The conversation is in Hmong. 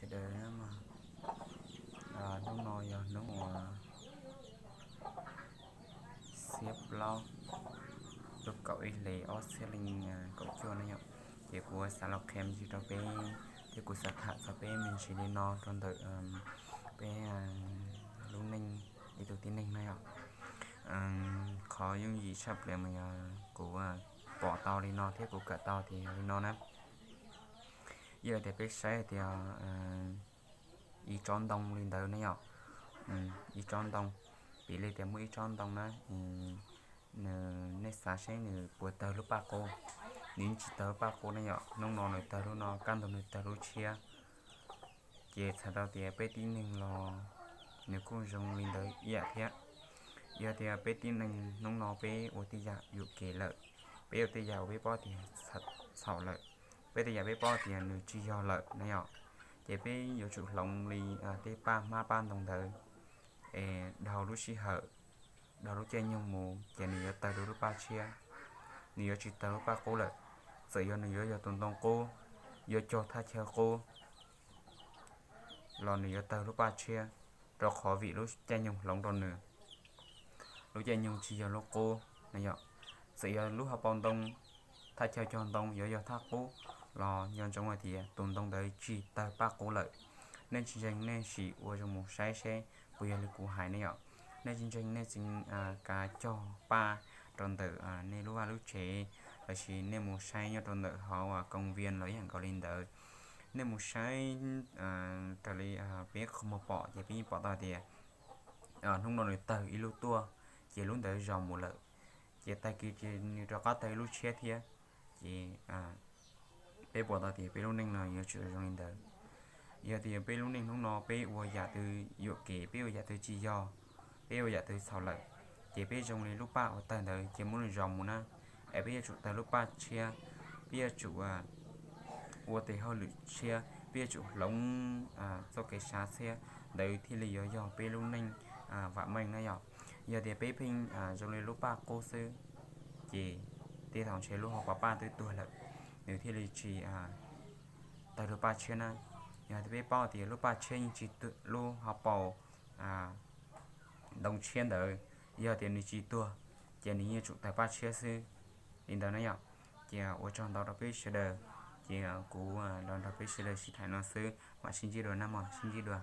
Sawv daws, hnub no yog hnub uas xiab plaub, lub kaum ib hlis ob txhiab leej kaum cuaj na yom. Ces kuv xav los qhia me ntsis rau peb, thiab kuv xav tham txog peb me ntsis li no rau ntawm peb lub neej, ib tug tib neeg na yom. Qhov yooj yim tshaj plaws mas yog kuv pom tau li no thiab kuv kawm tau tias yog li no na. Yog tias peb saib tias ib tsob ntoo li ntawd ne yom, ib tsob ntoo, piv li tias muaj ib tsob ntoo na, nws, nej xav seb nws puas tawg lub paj qub. Nws yeej tsis tawg lub paj qub na yom, hnub no nws tawg lub no, kaj ntug nws tawg lub tshiab. Ces txhais tau tias peb tib neeg los nws kuj zoo li ntawd ib yam thiab. Yog tias peb tib neeg hnub no peb ua tej yam yuam kev lawm, peb ua tej yam uas peb paub tias txhaum lawm, peb tej yam peb paub tias nws tsis yog lawm na yom, ces peb yuav tsum hloov li tej paj hmab paj ntoo ntawd es dhau lub sij hawm, dhau lub caij nyoog mus ces nws yuav tawg lub paj tshiab, nws yuav tsis tawg lub paj qub lawm. Txawm yog nws yuav yog tus ntoo qub, yuav cog thaj chaw qub los nws yuav tawg lub paj tshiab, rau qhov vim lub caij nyoog hloov rau nws, lub caij nyoog tsis yog lub qub na yom. Txawm yog lub hauv paus ntoo, thaj chaw cog ntoo yuav yog thaj qub los nco ntsoov hais tias tus ntoo ntawd tsis tawg paj qub lawm. Nej tsis ntseeg nej sim ua zoo mus saib seb puas yog li kuv hais ne yom. Nej tsis ntseeg nej tsis kav cog paj rau ntawm nej lub vaj lub tsev, los sis nej mus saib nyob rau ntawm hauv công viên los ib yam nkaus li ntawd. Nej mus saib raws li peb qhov muag pom ces peb yeej pom tau tias hnub no nws tawg ib lub tuaj, ces lub ntawd zos mus lawm, ces tag kis ces nws rov qab tawg ib lub tshiab thiab. Ces peb pom tau tias peb lub neej no yuav tsum zoo li ntawd. Yog tias peb lub neej hnub no peb ua yam twg yuam kev, peb ua yam twg tsis yog, peb ua yam twg txhaum lawm, ces peb zoo li lub paj uas tawg ntawd ces muab nws zos mus na, es peb yuav tsum tawg lub paj tshiab, peb yuav tsum ua tes hauj lwm tshiab, peb yuav tsum hloov txoj kev xav tshiab, ntawd thiaj li yuav yog peb lub neej vam meej na yom. Yog tias peb pheej zoo li lub paj qub xwb, ces tej thaum ntshe lub hauv paus paj twb tuag lawm, nws thiaj li tsis tawg lub paj tshiab na. Yog tias peb paub tias lub paj tshiab yeej tsis, lub hauv paus ntoo tshiab ntawd, yog tias nws tsis tuag, ces nws yeej tsum tawg paj tshiab xwb li ntawd na yom. Ces ua tsaug ntau rau peb sawv daws, ces kuv los nrog peb sawv daws sib tham no xwb, mam sib ntsib dua na mog, sib ntsib dua.